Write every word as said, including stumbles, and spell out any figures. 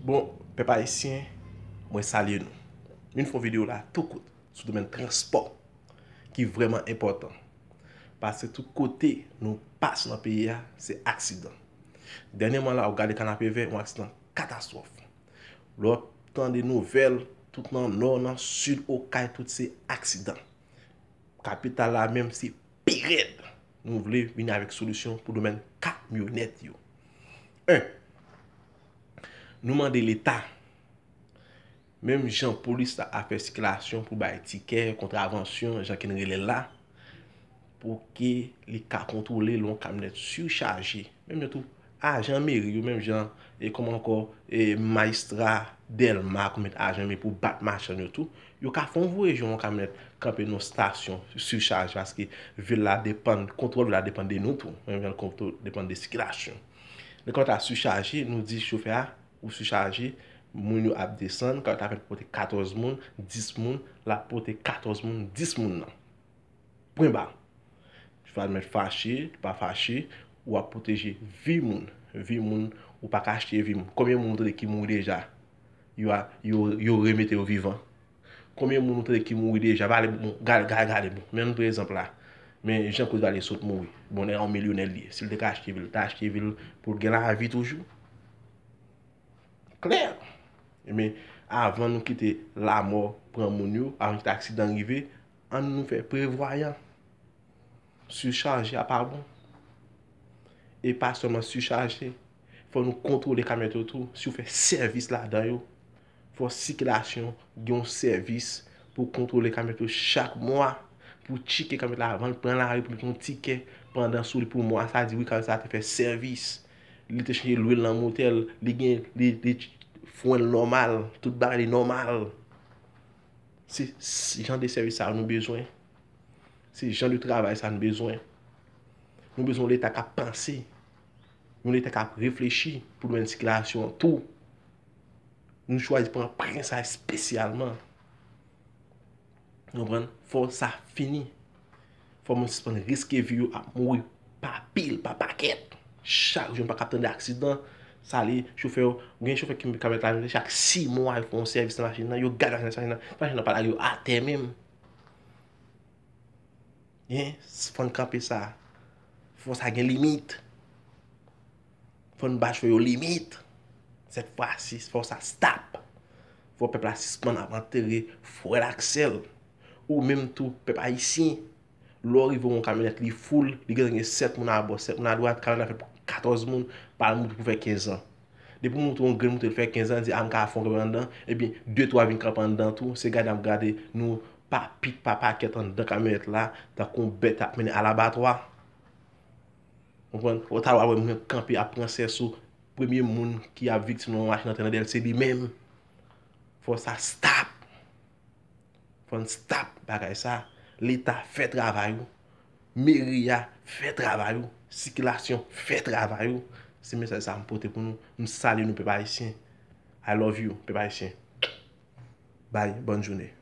Bon, pèp ayisyen, mwen salye nou. Vin fè yon videyo la tou kout sou domèn transpò ki vrèman enpòtan. Paske tout kote nou pase nan peyi a, se aksidan. Dènyèman la, w gade Kanapevè, yon aksidan katastwòf. Lè w ap tande nouvèl, tout nan nò, nan sid, Okay, tout se aksidan. Kapital la menm se pi rèd. Nou vle vini avèk solisyon pou domèn kamyonèt yo. En, nou mande Leta, menm jan polis la ap fè sikilasyon pou bay tikè, kontravansyon, jan ke n rele l la, pou ke li ka kontwole lè yon kamyonèt sichaje. Menm jan tou, ajan meri yo, menm jan, e kòman ankò, e majistra Dèlma konmet ajan meri pou bat machann yo tou, yo ka fè yon voye jwenn yon kamyonèt kanpe nan yon stasyon sichaje, paske vil la depann, kontwòl vil la depann de nou tou, menm jan l kontwòl depann de sikilasyon. Lè kamyonèt la sichaje, nou di chofè a, ou sichaje, moun yo ap desann, kamyonèt la fèt pote katòz moun, dis moun, l ap pote katòz moun, dis moun nan. Pwen ba. Fò l mèt fache, li pa fache, w ap pwoteje vi moun. Vi moun, ou pa ka achte vi moun. Konbyen moun ou tande ki mouri deja? Yo a, yo, yo remete yo vivan. Konbyen moun ou tande ki mouri deja? Pale bon, gade, gade, gade bon. Men nou pran egzanp la. Men Jean Claude Vallée sot mouri. Bon, nèg la yon milyonè li ye. Si l te ka achte vi l, li ta achte vi l pou l gen lavi toujou. Klè. Ebyen, avan nou kite lanmò pran moun yo, avan kite aksidan rive, ann nou fè prevwayan. Sichaje a pa bon. E pa sèlman sichaje, fò nou kontwole kamyonèt yo tou, si w fè sèvis ladan yo. Fò sikilasyon gen yon sèvis pou kontwole kamyonèt yo chak mwa, pou tcheke kamyonèt la avan l pran lari pou l gen yon tikè pandan sou li pou mwa sa, di wi, kamyonèt sa te fè sèvis. Li te chanje lwil nan motè l, li gen, li, li fren l nòmal, tout bagay li nòmal. Se, se jan de sèvis sa a nou bezwen. Se jan de travay sa a nou bezwen. Nou bezwen yon Leta k ap panse, yon Leta k ap reflechi pou domèn sikilasyon an tou. Nou chwazi pran pwen sa a espesyalman. Ou konprann? Fò sa fini. Fò moun sispann riske vi yo ap mouri pa pil, pa pakèt. Chak jou, nou pa ka tande aksidan. Sa li, chofè yo, gen chofè ki ka mete la, chak sis mwa, yo fè yon sèvis nan machin nan, yo gade machin nan, machin nan, machin nan pa lage yo atè menm. Hein? Fò n kanpe sa. Fò sa gen limit. Fò n ba chofè yo limit. Sèt fwa si, fò sa stop. Fò pèp la sispann ap antere frè l ak sè l. Ou menm tou, pèp ayisyen, lè w rive yon kamyonèt, li full, li gentan gen sèt moun abò, sèt moun adwat, kamyonèt la fèt pou katòz moun, pa al moute pou fè kenz an. Depi w moute yon grenn moute l fè kenz an, di, a, m ka fè yon kanpe anndan, ebyen, de twa vin kanpe anndan tou, se gade n ap gade nou pa pit pa pakèt anndan kamyonèt la, tankou yon bèt ap mennen alabatwa. Ou konprann? Ou ta wè moun kanpe ap pran sè sou premye moun ki ap viktim nan yon machin antre nan dèyè l, se li menm. Fò sa stop. Fò n stop bagay sa. Leta fè travay ou. Meri a fè travay ou. Sikilasyon fè travay ou. Se mesaj sa m pote pou nou. M salye nou pèp ayisyen. I love you, pèp ayisyen. Bye, bòn jounen.